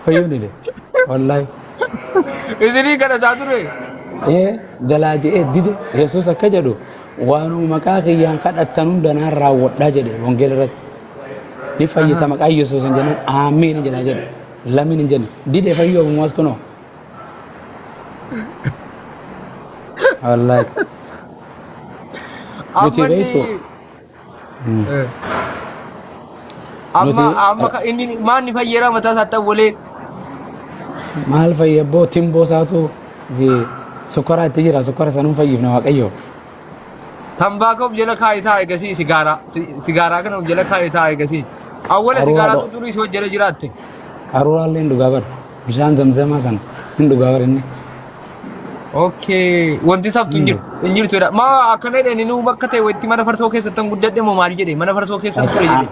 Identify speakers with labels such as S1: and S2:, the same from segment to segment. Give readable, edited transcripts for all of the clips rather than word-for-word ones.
S1: Fayyuun dide. Wallaahi.
S2: Isinii kadhataa ture.
S1: Ee jalaa je'ee dide. Yesuus akka jedhu waanuma maqaa kiyyaan kadhattan hunda naan raawwadhaa jedhe wangeela irratti. Ni fayyita maqaa Yesuusin jennaan aamiin jedha jedhe. Lamiin hin jenne. Dide fayyuu abumaas kunoo. Wallaahi. Nuti
S2: Amma
S1: beektu.
S2: inni
S1: Nuti
S2: amma amma inni maanni fayyeera mataa isaatti awwalee.
S1: Maal fayyabboo timboo isaatu fi sukkaraa itti jira sukkara sanuun fayyifna waaqayyo.
S2: Tambaakoo of jala kaa'ee taa'e gasii sigaaraa sigaaraa kana of jala kaa'ee taa'e gasii. Awwala
S1: Qaruuraa
S2: sigaaraa
S1: dho.
S2: xuxurii si jala jiraatte.
S1: Qaruuraallee hin dhugaa bara. Bishaan zamzamaa sana hin dhugaa bara inni.
S2: Okay. Wanti sabtu hin jiru. Hin jirtu jedha. Maa akkana jedhani nuu bakka ta'e wayitti mana farsoo keessatti hin guddadhe moo maal jedhe mana farsoo keessatti ture jedhe.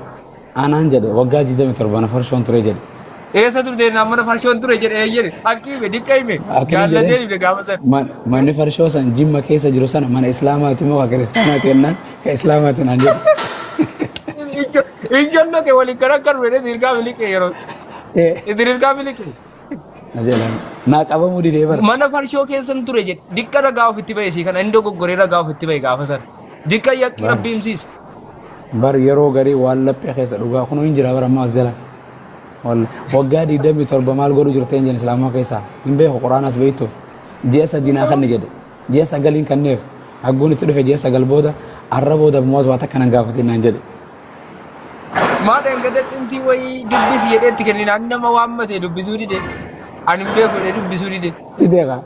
S1: Anaan jedhe waggaa 27 mana farshoon ture jedhe.
S2: Eessa turte naan mana farshoon ture jedhe eeyyene. Haqqi hime diqqa hime.
S1: Akkana
S2: Jaallatee
S1: jedheen
S2: hime gaafa sana.
S1: Manni farshoo san Jimma keessa jiru sana mana Islaamaati moo ka Kiristaanaati jennaan ka Islaamaati naan jedhe.
S2: Ijjoon kee waliin kan akka dhufee sirkaa miliqe yeroo.
S1: Ee
S2: Sirkaa miliqe.
S1: na jedhan naa qabamuu didee bara.
S2: Mana farshoo keessan ture jedhe. Diqqa ragaa ofitti ba'e sii kana inni dogoggoree ragaa ofitti ba'e gaafa sana. Diqqa yaqqi
S1: Bara
S2: rabbi himsiise.
S1: bar yeroo garii waan laphee keessa dhugaa kunoo hin jira bara ammaa as jala. Waggaa 27 maal godhu jirtee hin jenne islaamaa keessaa hin beeku quraanaas beektu ji'a sadii naa kanni jedhe ji'a sagaliin kanneef hagguun itti dhufe ji'a 9 booda arra booda ammoo waa takka nan gaafatin naan jedhe.
S2: Maa dhengada xintii wayii dubbisi jedhee itti kenninaan nama waammate dubbisuu dide. Ani hin beeku jedhee dubbisuu dide.
S1: Didee kaa.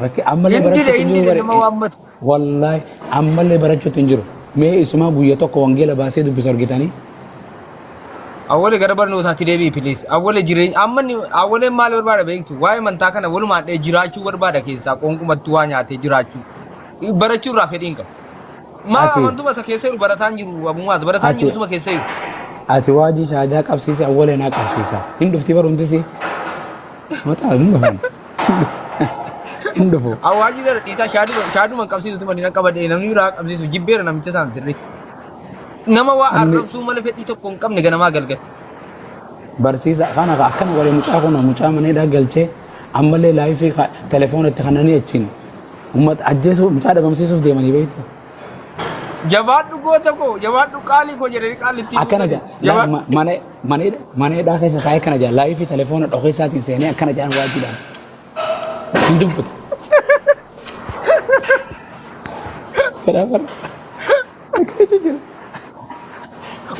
S1: Rakkee ammallee
S2: Hin dide
S1: barachuutti
S2: hin
S1: hin jiru
S2: dide
S1: bare.
S2: nama waammate.
S1: Wallaahi ammallee barachuutti hin jiru. Mee isumaa guyya tokko wangeela baasee dubbisu argitanii?
S2: Awwale gara barnootaatti deebi'i please. Awwale jireenya amma inni awwaleen maal barbaada beektu? Waa'ee amantaa kana walumaan dhee jiraachuu barbaada keessaa qoonqumatti waa nyaatee jiraachuu. Barachuu irraa fedhii hin qabu. Maa
S1: Ati
S2: amantuma isa keessa jiru barataan jiru abumaas barataan
S1: ati
S2: jiru isuma keessa jiru.
S1: Ati waajii shaadaa qabsiise awwalee naa qabsiisa. Hin dhufti bar hundisi. Mataa hin dhufan. Hin dhufu.
S2: Awaajii sana dhiitaa shaaduma shaaduma hin qabsiisu tuma ni qabadhe namni biraa qabsiisu jibbeera namicha isaan sirriitti. Nama waa
S1: Inni
S2: arrabsuu malee fedhii tokko hin qabne ganamaa galgal.
S1: Barsiisa kana akkana godhe mucaa kun mucaa mana hidhaa galchee ammallee laayifii telefoona itti kananii achiin uummata ajjeesuu mucaa dhabamsiisuuf deemanii beektu.
S2: Jabaadhu goota koo jabaadhu qaalii koo jedhanii qaalittii
S1: Akkana
S2: buusanii.
S1: jaa
S2: Jabaadhu.
S1: mana mana mana hidhaa keessa taa'ee akkana jaa laayifii telefoona dhokeessaatiin seenee akkana jaan waajiidhaan hin dubbatu. Kanaaf akkana jira.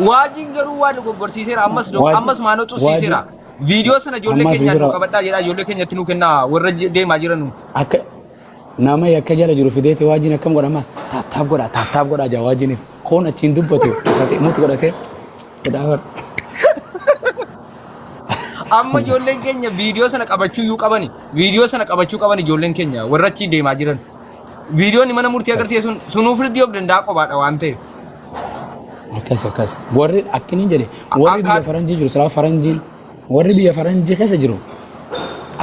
S2: Waajiin garuu waa dogoggorsiiseera ammas ammas maanoo
S1: Waajii
S2: cufsiiseera. Viidiyoo sana ijoollee
S1: ammas
S2: keenyaan nu
S1: jira
S2: qabadhaa jedhaa ijoollee keenyatti nu kennaa warra deemaa jiran.
S1: Akka nama yakka jala jiru fideeti waajiin akkam godha ammas taap taap godha taap taap godha jaa waajiinis koon achiin dubbatu uffatee mutu godhatee jedhaa bara.
S2: Amma ijoolleen keenya viidiyoo sana qabachuu iyyuu qabani. Viidiyoo sana qabachuu qaban ijoolleen keenya warra achii deemaa jiran. Viidiyoon mana murtii agarsiise sun sunuu firdii of danda'a qobaadha waan ta'eef.
S1: Akkas akkas warri akkiniin jedhe warri biyya
S2: Akka
S1: faranjii jiru silaa faranjiin warri biyya faranjii keessa jiru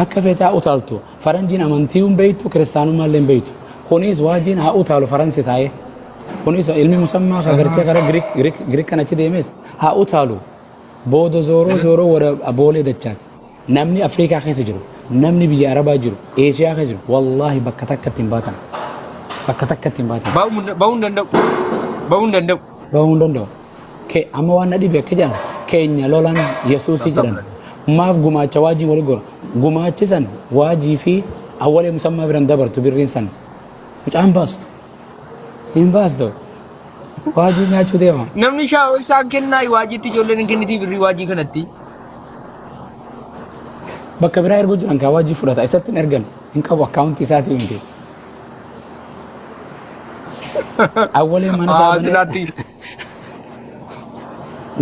S1: akka feete haa utaaltu faranjiin amantii hin beektu kiristaanummaa illee hin beektu kunis waajiin haa utaalu faransi taa'ee kunis ilmi musammaa ka gartee kara Giriik Giriik Giriik kan achi deemes haa utaalu booda zooroo zooroo warra boolee dachaati. Namni Afrikaa keessa jiru, namni biyya Arabaa jiru, Eeshiyaa keessa jiru, wallaahi bakka takkatti hin baatan. Bakka takkatti hin baatan.
S2: Bahuu hin danda'u. Bahuu hin danda'u.
S1: Bahuu hin danda'u. Ke amma waan na dhibe akka jedhan keenya lolan Yesuusii jedhan. Maaf gumaacha waajii wali gora. Gumaachi san waajii fi awwalee musammaa biran dabartu birriin san. Mucaan baastu. Hin baastu. Waajii nyaachuu deema.
S2: Namni shaawoo isaan kennaa waajiitti ijoolleen hin kennitii birrii waajii kanatti.
S1: Bakka biraa erguu jiran kaa waajii fudhata. Isatti hin ergan. Hin qabu akkaawuntii isaatii miti. Awwalee mana isaa
S2: Aa
S1: banee
S2: silaatti.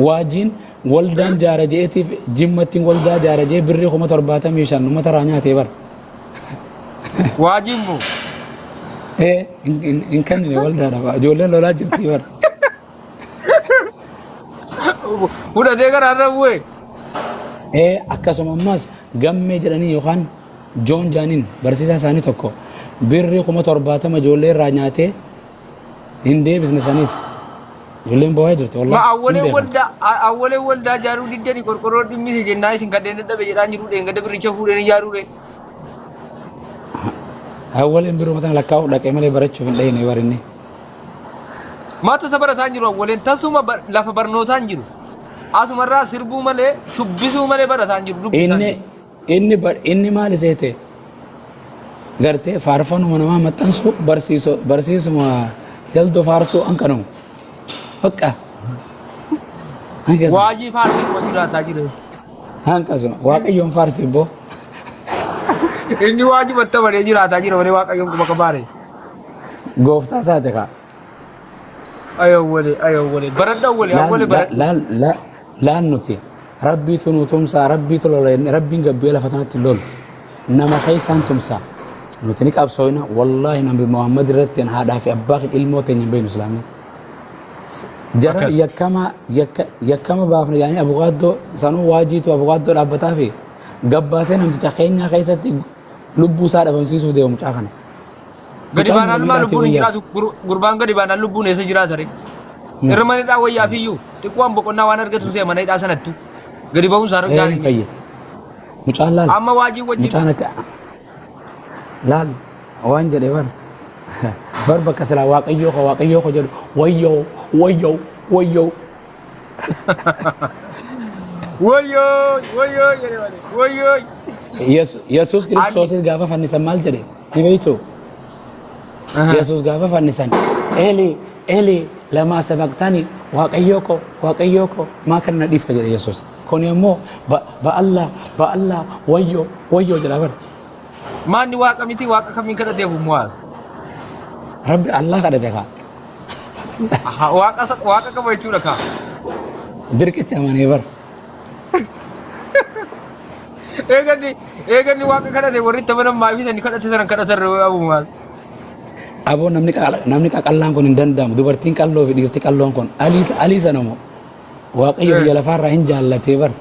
S1: waajiin waldaan jaara je'eetiif jimmattiin waldaa jaara je'ee birrii 75,000 uummata irraa nyaatee bara.
S2: Waajiin moo?
S1: Ee hin kennine waldaadhaaf ijoolleen lolaa jirtii bara.
S2: Fudhatee karaarra bu'e.
S1: Ee akkasuma ammas gammee jedhanii yookaan joon jaaniin barsiisaa isaanii tokko birrii 70,000 ijoollee irraa nyaatee hin deebisne sanis. Ijoolleen boo'aa jirti
S2: Ma
S1: wallahi hin
S2: awwalee
S1: beekan.
S2: Waldaa awwalee waldaa ijaaruu diddanii qorqorroo dhimmise jennaa isin kanneen dadhabe jedhaan jiru dheengadda birricha fuudheen ijaaruu ree.
S1: Awwaleen biroo mataan lakkaa'uuf dhaqee malee barachuuf hin dhayine barinni.
S2: Maata isa barataa hin jiru awwaleen tasuma lafa barnootaa hin jiru. Asumarraa sirbuu malee shubbisuu malee barataa hin jiru dubbisaa hin
S1: Inni
S2: jiru.
S1: inni maal seete gartee faarfanuma namaa maxxansu barsiisu barsiisuma jaldoo faarsuu hanqanuma. Bakka hanqasuma
S2: Waajii faarsee kuma jiraataa jira.
S1: hanqasuma waaqayyoon faarsi ibboo.
S2: Inni waajumatti amanee jiraataa jira malee waaqayyoon kuma qabaare.
S1: Gooftaa isaati kaa.
S2: Ayawwalee ayawwalee baradha awwalee
S1: Laal
S2: awwalee baradha.
S1: laal laal laal nuti rabbiitu nu tumsaa rabbiitu lola jennee rabbiin gabbee lafa tanatti hin lolu. Nama keessaan tumsaa. Nuti ni qabsooyna wallaahi nabi Muhammad irratti haadhaa fi abbaa fi ilmoo teenya hin beeknu islaamni. Jara
S2: Akkas.
S1: yakkama yakka yakkama baafna jedhanii abukaaddoo sanuu waajiitu abukaaddoo dhaabbataa fi gabbaasee namticha keenyaa keessatti lubbuu isaa dhabamsiisuuf deema mucaa kana.
S2: Gadi
S1: Mucaan
S2: baanaan maa
S1: mana
S2: lubbuun hin
S1: hidhaatii
S2: jiraatu gurbaan gadi baanaan lubbuun eessa jiraata ree? Irra mana hidhaa wayyaa fiyyuu xiqqoon boqonnaa waan argatu see mana hidhaa sanattu gadi ba'uun isaa
S1: Ee hin
S2: gaarii miti.
S1: fayyite. Mucaan laal.
S2: Amma waajii wajjin
S1: Mucaan akka laal waan jedhe bar bar bakka silaa waaqayyoo koo waaqayyoo koo jedhu wayyoo wayyoo wayyoo
S2: wayyoo wayyoo jedhe malee wayyoo.
S1: Yesuus
S2: Ani
S1: Kiristoosis gaafa fannisan maal jedhe ni beektu? Yesuus gaafa fannisan Eli Eli lamaa sabaqtani waaqayyoo koo waaqayyoo koo maa kana na dhiifta jedhe Yesuus. Kun immoo ba'allaa ba'allaa wayyoo wayyoo jedha bara.
S2: Maanni waaqa miti waaqa kamiin kadhateef mu'aaz.
S1: Rabbi Allah kadhate kaa.
S2: Aha, waaqa waaqa qaba jechuudha kaa.
S1: Dirqitti amanee bara.
S2: Eeganni eeganni waaqa kadhate warri itti amanan maaliif isaan kadhate sanan kadhatan abu maal.
S1: Aboo namni namni qaqallaan kun hin danda'amu. Dubartiin qalloo fi dhiirti qalloon kun alii sana moo Waaqayyo biyya lafaarraa hin jaallatee bara.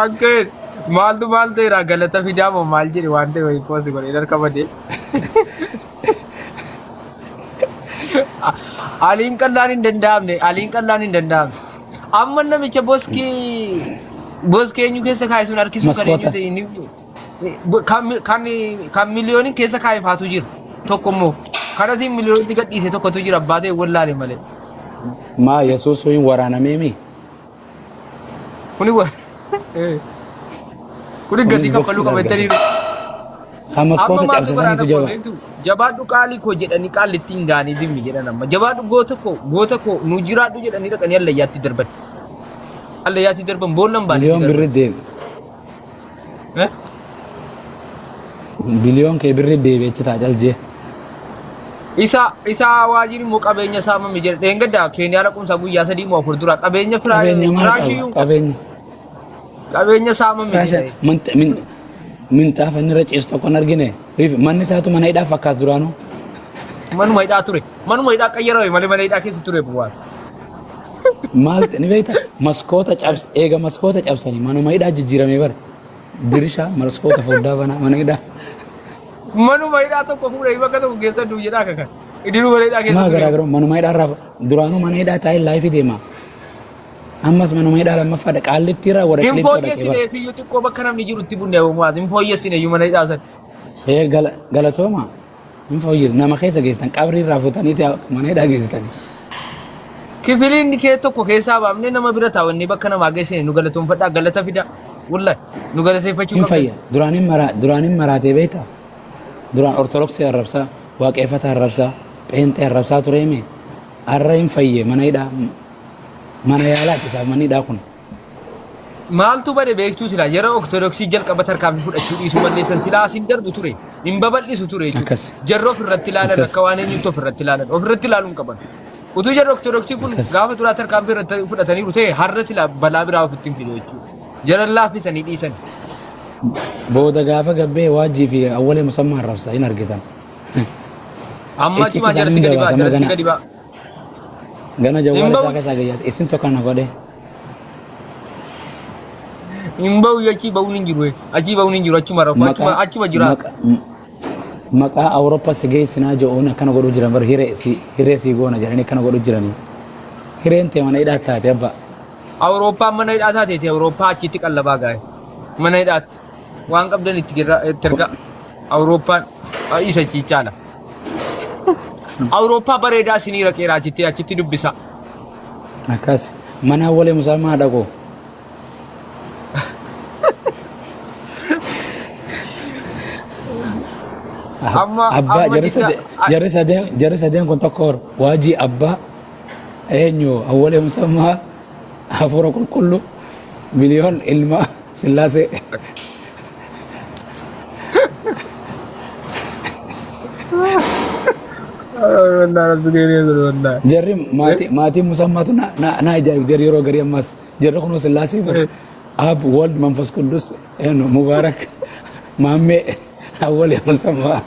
S2: Akka maaltu maal ta'eera galata fidaa moo maal jedhe waan ta'e wayii poosti godhee harka badee. Aliin qallaan hin danda'amne aliin qallaan hin danda'amne. Amma namicha boskii boskii eenyu keessa kaa'e sun harkisuu kan eenyu
S1: Maskoota.
S2: ta'e inni kan kan kan miliyooniin keessa kaa'e faatu jira tokko immoo kanasiin miliyoonitti gadhiise tokkotu jira abbaa ta'e wallaale malee.
S1: Maa Yesuus hin waraanamee mi?
S2: Kuni wa kuni gatii
S1: Kunis
S2: kaffaluu
S1: boksiin
S2: qaba
S1: argate.
S2: jettaniiru.
S1: Kan
S2: Amma
S1: maskoota
S2: maaltu
S1: cabse
S2: karaa
S1: sanitu
S2: tokko
S1: jaba.
S2: beektu jabaadhu qaalii koo jedhanii qaallitti hin gaanii dimmi jedhan amma jabaadhu goota koo goota koo nu jiraadhu jedhanii dhaqanii allayyaatti darban. Allayyaatti darban boolla hin baanetti
S1: Biliyoon
S2: darban.
S1: birri deebi.
S2: Eh?
S1: Biliyoon kee birri deebi achi taa caljee.
S2: Isa isa waajjirri immoo qabeenya saamame jedhe dheengadda Keeniyaa dhaquunsaa guyyaa 3 moo 4 dura qabeenya
S1: Qabeenya maal qaba?
S2: firaashiyyuu
S1: Qabeenya.
S2: qabeenya saamame
S1: Firaasha
S2: jedhe.
S1: minxaafa inni irra ciisu tokko hin argine. Manni isaatu mana hidhaa fakkaatu duraanuu.
S2: Manuma hidhaa ture. Manuma hidhaa qayyarame malee mana hidhaa keessa ture bu'aan.
S1: Maal ni beekta? Maskoota cabs eega maskoota cabsanii manuma hidhaa jijjiiramee bara. Dirisha maskoota foddaa banaa mana hidhaa.
S2: Manuma hidhaa tokko fuudhanii bakka tokko keessa du'u jedhaa akka kan. Idiluu mana hidhaa keessa
S1: Maa
S2: ture.
S1: garaagarummaa manuma hidhaa irraa duraanuu mana hidhaa taa'ee laayifii deema. Ammas manuma hidhaa lammaffaadha. Qaallittii irraa wada
S2: Hin
S1: qiliixxoo dhaqee bara.
S2: fooyyessine fiyyuu xiqqoo bakka namni jirutti bunne maati. Hin fooyyessine iyyuu mana hidhaa sana.
S1: Ee galatooma. Hin fooyyessu. Nama keessa geessitan qabrii irraa fuutanii mana hidhaa geessitanii.
S2: Kifiliin kee tokko keessaa baafnee nama bira taa'u inni bakka namaa geessine nu galatoonfadhaa galata fida. Wallahi nu galateeffachuu
S1: Hin
S2: qabdan.
S1: fayya. Duraaniin maraatee beektaa? Duraan Ortodoksii arrabsaa, waaqeffata arrabsaa, pheenxee arrabsaa tureemi. Har'a hin fayye mana hidhaa. Mana yaalaati isaaf manni hidhaa kun.
S2: Maaltu bade beektuu silaa yeroo Ortodoksii jalqaba tarkaanfii fudhachuu dhiisuu balleessan silaa asiin darbu ture hin babal'isu ture jechuudha.
S1: Akkas.
S2: Jarri ofirratti ilaalan
S1: Akkas.
S2: akka waan eenyutti ofirratti ilaalan ofirratti ilaaluu hin qaban. Utuu jarri Ortodoksii kun
S1: Akkas.
S2: gaafa duraa tarkaanfii irratti fudhataniiru ta'e har'a silaa balaa biraa ofitti hin fidu jechuudha. Jara laaffisanii dhiisan.
S1: Booda gaafa gabbee waajjii fi awwalee musammaa arrabsa hin argitan.
S2: Amma
S1: Icciitti
S2: achumaa
S1: isaanii
S2: jaratti
S1: hin
S2: gadi ba'a
S1: gabaasa amma
S2: jaratti
S1: gana
S2: gadi ba'a.
S1: gana
S2: Hin
S1: jawwaala isaa
S2: ba'u
S1: keessaa gayyaas isin tokko na godhe.
S2: Hin ba'u achii ba'uun hin jiru. Achii ba'uun hin jiru achuma rafu achuma
S1: Maqaa
S2: achuma jiraatu.
S1: maqa Maqaa Awurooppaa si geessinaa jedhuun akkana godhuu jiran bar hiree si hiree sii goona jedhanii akkana godhuu jiranii. Hireen tee mana hidhaa taate abbaa.
S2: Awurooppaan mana hidhaa taateeti Awurooppaa achitti qallabaa gaa'e. Mana hidhaatti. Waan qabdan itti girra- itti erga. Awurooppaan isa chichaala. Awurooppaa bareedaa isinii raqeera achitti achitti dubbisa.
S1: Akkas mana awwalee musalmaa dhaqu.
S2: Amma
S1: Abbaa
S2: amma
S1: jarri
S2: jecha
S1: sadeen jarri sadeen jarri sadeen kun tokko hor waajii abbaa eenyu awwalee musammaa hafuura qulqullu miliyoon ilma sillaasee.
S2: Wallahi rabbi gaarii godhu wallahi.
S1: Jarri maatii maatii musammaatu na na na ajaa'ibdi yeroo garii ammas jarri kunuu sillaasee bar Ab Wald Manfas Quddus eenyu Mubaarak Maammee Awwalee Musammaa.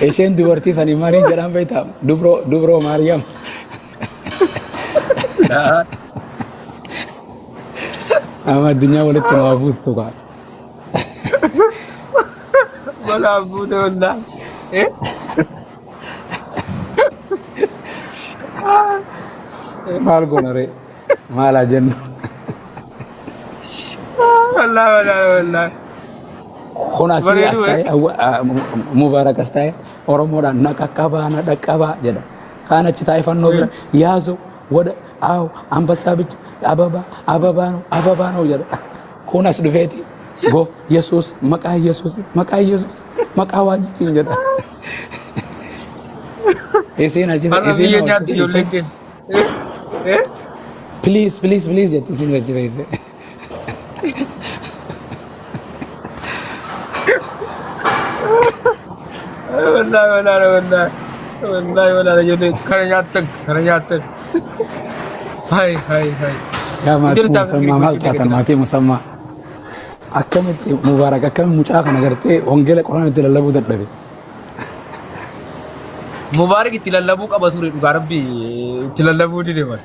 S1: Isheen dubartii sanii maaliin jedhaan beektaa? Dubroo Dubroo Maariyaam. Amma addunyaa walitti nu haa buustu kaa.
S2: Balaa buute wallahi. Eh?
S1: Maal goona ree? Maal haa jennu?
S2: Wallahi wallahi wallahi.
S1: Kun asii as
S2: Bareedu, eh?
S1: taa'ee Mubaarak as taa'ee Oromoodhaan na qaqqabaa na dhaqqabaa jedha. Kaan achi taa'ee fannoo bira yaazo wada aaw ambassaa bicha ababaa ababaa ነው ababaa ነው jedha. Kun as dhufeeti goof Yesuus maqaa Yesuus maqaa Yesuus maqaa waajjitiin jedha. Isiin achi
S2: Har'a
S1: isiin
S2: biyya nyaatti ijoolleen keenya. Eh? Eh?
S1: Please please please jetti isiin achi teessee.
S2: Wallahi wallahi wallahi. Wallahi wallahi ijoolleen kana nyaattan kana nyaattan. Hai hai hai.
S1: Yaa maatii
S2: Jirta
S1: musammaa maal taatan maatii musammaa akkamitti Mubaarak akkamitti mucaa kana gartee wangeela quraan itti lallabuu dadhabe.
S2: Mubaarak itti lallabuu qaba ture dhugaa rabbi itti lallabuu dide mal.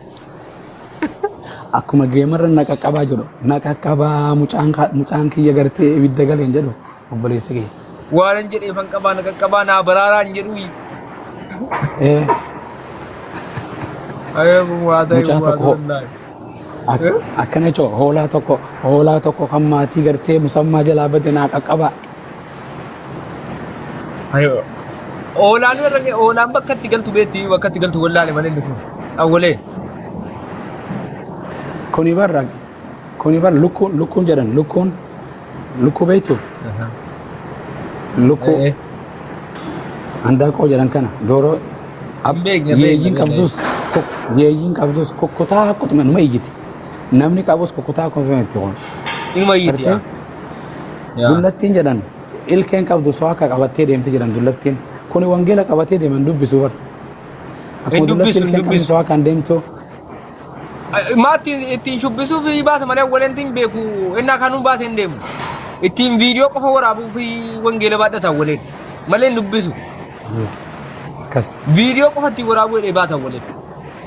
S1: Akkuma geemarra na qaqqabaa jedhu na qaqqabaa mucaan mucaan kiyya gartee ibidda galeen jedhu obboleessi kiyya.
S2: Waan jedheefan qabaa na qaqqabaa naa baraaraan jedhu.
S1: Ee
S2: Ayee kun waa ta'e
S1: mucaa
S2: waa
S1: tokko
S2: wallahi.
S1: Akkana jechuun hoolaa tokko kan maatii gartee musammaa jalaa bade naa qaqqabaa.
S2: Ayoo. Oolaan warra oolaan bakka itti galtu beekti bakka itti galtu wallaale malee inni kun. Awwalee.
S1: Kuni barra kuni barra lukkuun lukkuun jedhan lukkuun lukkuu beektu lukkuu handaaqoo jedhan kana dooroo
S2: Hin beekne beekne
S1: yeeyyiin
S2: beekne.
S1: qabdus yeeyyiin qabdus kukkutaa akkuma numa iyyiti namni qabus kukkutaa akkuma itti kun
S2: Inuma iyyiti
S1: gartee
S2: yaa. Yaa.
S1: dullattiin jedhan ilkeen qabdu soo akka qabattee deemti jedhan dullattiin kuni wangeela qabatee deeman dubbisu bar akkuma
S2: Hin
S1: dullattiin
S2: dubbisu hin
S1: ilkeen qabdu
S2: dubbisu.
S1: soo akkaan deemtu
S2: Maatti ittiin shubbisuuf baata malee awwaleen hin beeku innaa kanuu baate hin deemu. Ittiin viidiyoo qofa waraabuuf wangeela baadhata awwaleen malee hin dubbisu.
S1: Akkas.
S2: Viidiyoo qofa ittiin waraabuu jedhee baata awwaleen.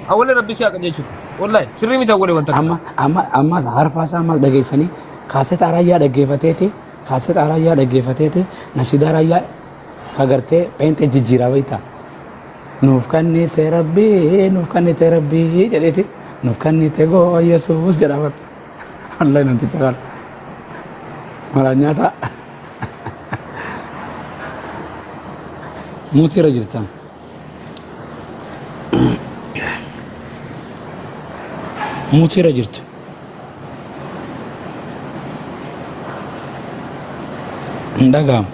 S2: Awwaleen rabbi si haa qajeelchu. Wallahi sirrii miti awwalee wanta kana.
S1: Amma amma amma harfaa isaa ammas dhageessanii kaaseta raayyaa dhaggeeffateeti kaaseta raayyaa dhaggeeffateeti nashidaa raayyaa ka gartee pheenxee jijjiiraa beektaa. Nuuf kennite rabbii nuuf kennite rabbii jedheeti nuuf kennite goo Yesuus jedha bar. Wallahi namticha kana. Maraa nyaataa. Muutii irra jirtan. Muutii irra jirtu. Hin dhaga'amu.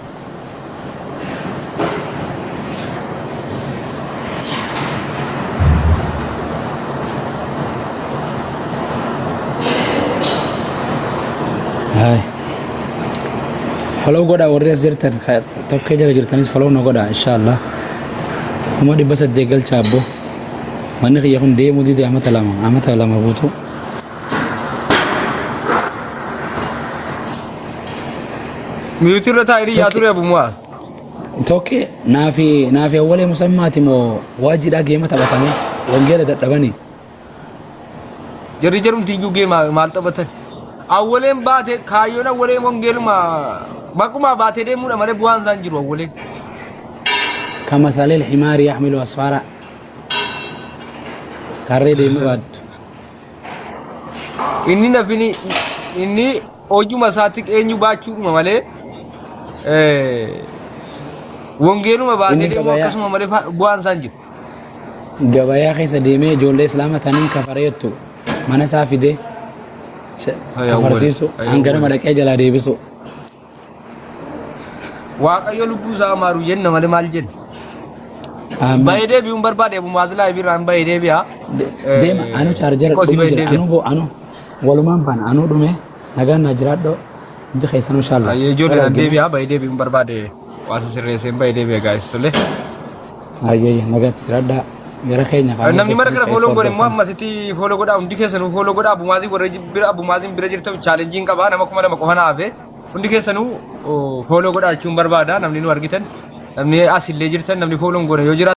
S1: Hai. Follow godhaa warri as jirtan tokkee jala jirtanis follow na godhaa inshallah. 800,000 galcha abbo. Manni kiyya kun deemuu dide amata 2 amata 2 guutuu.
S2: Miyuutii irra taa'ee iyyaa ture Abu Mu'aaz.
S1: Tokke naafi naafi awwalee musammaati moo waajjidhaa geema taphatanii wangeela dadhabanii.
S2: Jarri jarumti iyyuu geema maal taphatan. Awwaleen baate kaayyoon awwaleen wangeeluma Bakkuma baatee deemuudha malee bu'aan isaan jiru awwalee.
S1: Kamasalil himaari yaxmilu asfaara. Karree deemee baattu.
S2: Inni nafini inni hojuma isaatti eenyu baachuudhuma malee wangeeluma baatee
S1: Inni
S2: deemu
S1: gabayaa
S2: akkasuma malee bu'aan isaan jiru.
S1: Gabayaa keessa deemee ijoollee islaama taniin kafareettu mana isaa fidee kafarsiisu hanganuma dhaqee jalaa deebisu.
S2: Waaqayyo lubbuu isaa amaaru jenna malee maal jenna?
S1: Amiin.
S2: Bahee deebi'uun barbaade Abu Maazilaa biraan bahee deebi'a.
S1: Deema anu chaarjara
S2: Xiqqoo si
S1: dhume
S2: bahee
S1: jira
S2: deebi'a.
S1: anu bo anu walumaan baana anu dhume nagaan naa jiraadho hundi keessanuu inshallah.
S2: Ayyee
S1: Wal
S2: ijoollee nan
S1: argina.
S2: deebi'a bahee deebi'uun barbaade waa sisirreesseen bahee deebi'a gaa'is tole.
S1: Ayyee nagaatti jiraadhaa gara keenya kan
S2: Namni mara kana
S1: hordoftanis
S2: follow godhe immoo
S1: hordoftanis.
S2: ammasitti follow godhaa, hundi keessanuu follow godhaa. Abu Maazii warra bira Abu Maaziin bira jirtan challengeiin qabaa, nama 2000 qofa na hafe. Hundi keessanuu follow godhaa jechuun barbaada. Namni nu argitan, namni asillee jirtan, namni follow hin goone yoo jiraatan.